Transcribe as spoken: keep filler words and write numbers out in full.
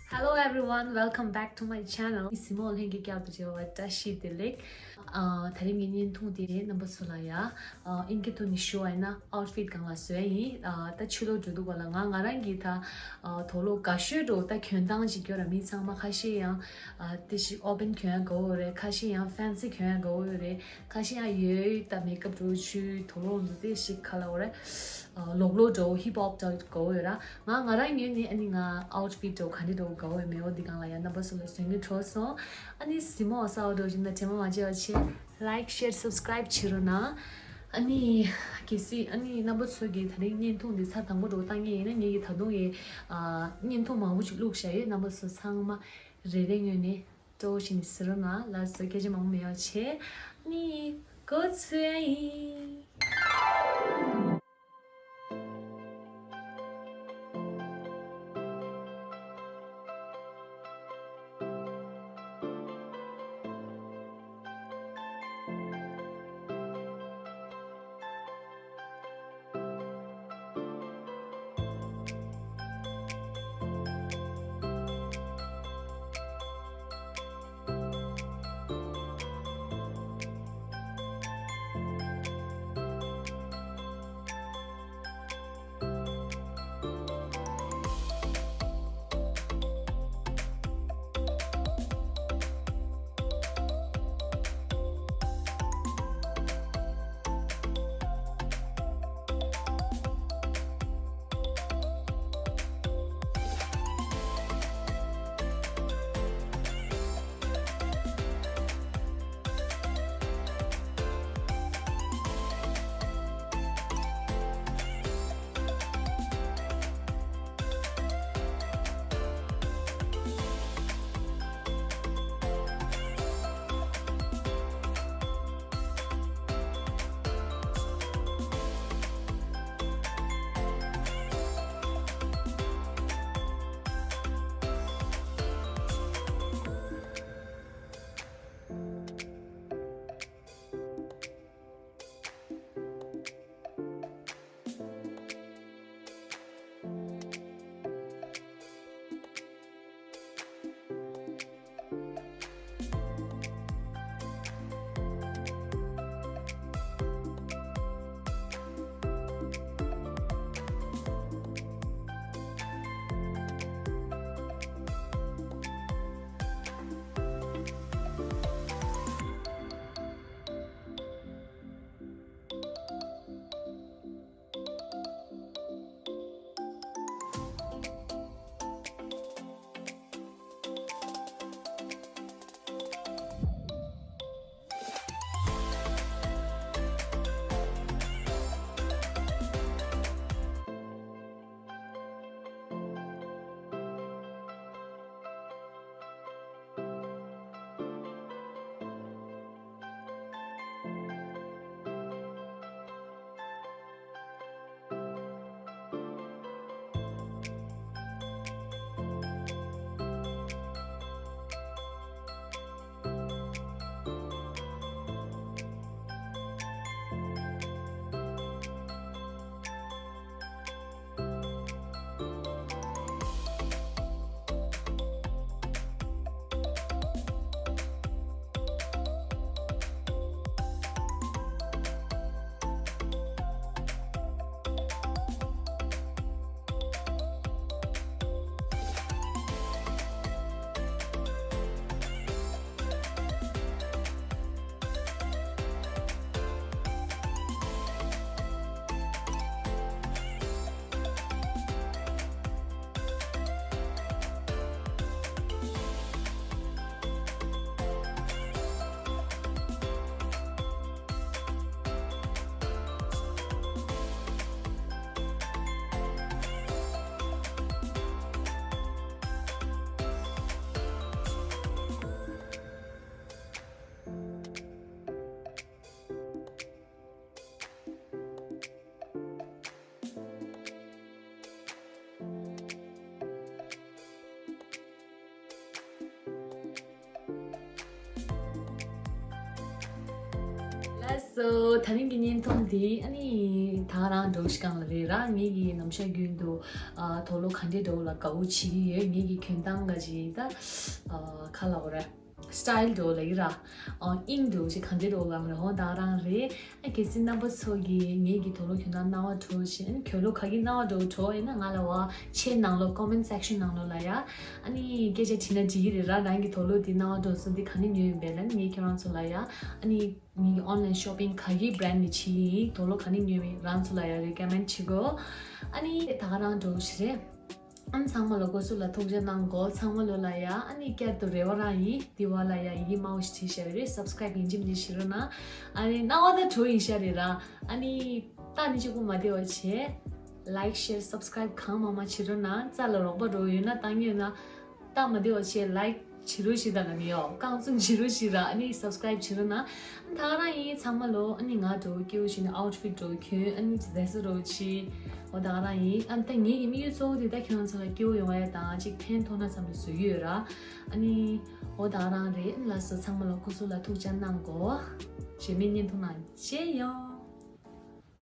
Hello everyone, welcome back to my channel. སི་མོ་ལྷན་རྒྱས་སྐྱབས་དུ་བྱེད་པ་བཀྲ་ཤིས་བདེ་ལེགས། ཨ། དེ་རིང་གི་བརྙན་ཐུང་དེ་རེད། རྣམ་པ་ཚོ་ལ་ཡ། ཨ། ཨིན་སྐད་ཐོག་ནས་ཞུ་བ་ཡིན་ན་ཨའུ་ཊི་ཕིཊ་སྒང་ལ་བཟོས་ཡིན། ཨ། ད་ཕྱི་ལོགས་འགྲོ་དུས་སྒང་ལ་ང་ང་རང་གིས་ད། ཨ། དུག་ལོག་དགའ་ཤོས་འདྲ་བོ་ད་གྱོན་སྟངས་ཅིག་སྐྱོར་ར། མི་ཚང་མ་ཁ་ཤས་ཡང་། ཨ། དེ་ཞིག་ཨོ་པན་གྱོན་ཡ་དགའ་བོ་རེད། ཁ་ཤས་ཡང་ཕེན་སི་གྱོན་ཡ་དགའ་བོ་རེད། ཁ་ཤས་ཡང་ཡོད་ད་མེག་ཨབ་འདྲ་བོ་བྱས་དུག་ལོག་འདྲ་བོ་དེ་ཞིག་ག་ལབ་དགོས་རེད། ཨ། ལོག་ལོག་འདྲ་བོ་ཧིབ་ཧོབ་འདྲ་བོ་དགའ་བོ་ཡོད་ར། ང་ང་རང་ངོས་ནས་ཨ་ནི་ང་ཨའུ་ཊི་ཕིཊ་འདྲ་བོ་ག་འདྲ་འདྲ་བོ་དགའ་བོ་ཡོད་མེད་འོ་འདི་སྒང་ལ་ཡ་རྣམ་པ་ཚོ་ལ་བཟོ་སྙིང་བྲོ་སོང་། ཨ་ནི་སི་མོ་གསར་པ་འདྲ་བོ་ཅིག་ན་དྲན་པ་མ་བརྗེད་པ་བྱས། ལའིཀ་ཤེར་སབ་སི་ཀ་རའིབ་བྱེད་རོགས་གནང་། ཨ་ནི། གལ་སྲིད་ཨ་ནི་རྣམ་པ་ཚོ་གིས་དེ་རིང་བརྙན་ཐུང་འདི་ཚར་དང་པོ་འདྲ་བོ་ལྟ་མཁན་ཡིན་ན། ངེད་ཀྱིས་ད་དུང་ཡི། ཨ། བརྙན་ཐུང་མང་པོ་ཅིག་བླུགས་བཞག་ཡོད། རྣམ་པ་ཚོ་ཚང་མ་རེ་རེ་ངོས་ནས་སྤྲོ་བོ་བྱས་ནས་གཟིགས་རོགས་གནང་། ལགས་སོ། སྐད་ཆ་མང་པོ་མེད་པ་བྱས། ཨ་ནི་འགོ་ཚུགས་ཡ་ཡིན། So ད་རིང་གི་བརྙན་ཐུང་འདི་ཨ་ནི་ད་རང་འགྲོ་ཞིག་གང་ལ་རེད་ར། ངེད་ཀྱི་ནམ་ཞག་རྒྱུན་དུ་ཨ་དུག་ལོག་ག་འདྲས་འགྲོ་ལ་དགའ་བོ་བྱེད་ཀྱི་ཡོད། ངེད་ཀྱི་གྱོན་སྟངས་ག་ཅིག་ད་ཨ་ཁ་ལ་འོ་ར་སི་ཊལ་འགྲོ་ལ་ཡི་ར། ཨ་ཨིང་འགྲོ་ཞིག་ག་འདྲས་འགྲོ་ལ་རེད། ཧོ་ད་རང་རེད། ཨ་གལ་སྲིད་རྣམ་པ་ཚོ་གིས་ངེད་ཀྱི་དུག་ལོག་གྱོན་སྟངས་སྣང་བ་འགྲོ་ཞིག་ཨ་ནི་གྱོན་ལོག་ག་གི་སྣང་བ་འགྲོ་འགྲོ་ཡིན་ན་ང་ལ་བ་ཆེ་ནང་ལོགས་ཀོ་མེན་ཊི་སེག་ཤན་ནང་ལོགས་ལ་ཡ་ཨ་ནི་སྐད་ཆ་དྲིས་ན་འགྲིག་གི་རེད་ར། རང་གི་དུག་ལོག་འདི་སྣང་བ་འགྲོ་སོང་འདི་ག་ནས་ཉོས་ཡིན་པས་ལ་ནི་ངས་ཁྱོད་རང་ཚོ་ལ་ཡ་ཨ་ནི། ངེད་ཀྱི་ཨོན་ལའིན་ཤོ་པིང་ག་གི་བྷི་རེན་ཌི་ནས་བྱས་ཡིན། དུག་ལོག་ག་ནས་ཉོས་ཡིན་རང་ཚོ་ལ་ཡ་རེ་ཀོ་མེན་ཊི་བྱེད་དགོས། ཨ་ནི་ད་ག་རང་འགྲོ་ཞིག་རེད། ཨ་ནི་ཚང་མ་ལ་སྐུ་གཟུགས་ལ་ཐུགས་རྗེ་གནང་གོ། ཚང་མ་ལོ་ལ་ཡ་ཨ་ནི་བསྐྱར་དུ་རེ་བ་རང་ཡིན། དེ་བ་ལ་ཡ་ཡི་གེ་དམར་པོ་ཞིག་བྲིས་བཞག་ཡོད་རེད། སབ་སི་ཀ་རའིབ་ཡིན་གཅིག་མིན་གཅིག་བྱེད་རོགས་གནང་། ཨ་ནི་སྣང་བ་ད་བྲོ་ཡིན་ཤག་རེད་ར། ཨ་ནི་ད་ནི་གཅིག་པུ་མ་བདེ་བ་བྱས། ལའིཀ་ཤེར་སབ་སི་ཀ་རའིབ་གང་མང་མང་བྱེད་རོགས་གནང་། རྩ་ལ་རོགས་པ་འགྲོ་ཡོད་ན་བཏང་ཡོད་ན། ད་མ་བདེ་བ་བྱས་ལའིཀ་བྱེད་རོགས་ཞིག་དང་ནི་ཡོ་རྐང་བཙུགས་བྱེད་རོགས་ཞིག་ར། ཨ་ནི་སབ་སི་ཀ་རའིབ་བྱེད་རོགས་གནང་། ད་ག་རང་ཡིན། ཚང་མ་ལོ་ཨ་ནི་ང་འགྲོ་སྐྱིད་པོ་བྱས་ནས་ཨའུ་ཊི་ཕིཊ་འགྲོ་གྱོན་ཨ་ནི་བཟས་ས་འགྲོ་བྱས། འོ་ད་ག་རང་ཡིན། ཨ་ནི་ད་ངེད་ཀྱི་དམིགས་ཡུལ་གཙོ་བོ་དེ་ད་ཁྱོད་རང་ཚོ་ལ་སྐྱིད་པོ་ཡོང་བ་ཡ་དང་གཅིག་ཕན་ཐོགས་ན་བསམ་ནས་བཟོ་གི་ཡོད་ར། ཨ་ནི་འོ་ད་ག་རང་རེད། ལགས་སོ་ཚང་མ་ལོ་སྐུ་གཟུགས་ལ་ཐུགས་རྗེ་གནང་གོ། རྗེས་མའི་བརྙན་ཐུང་ནང་མཇལ་ཡོང་།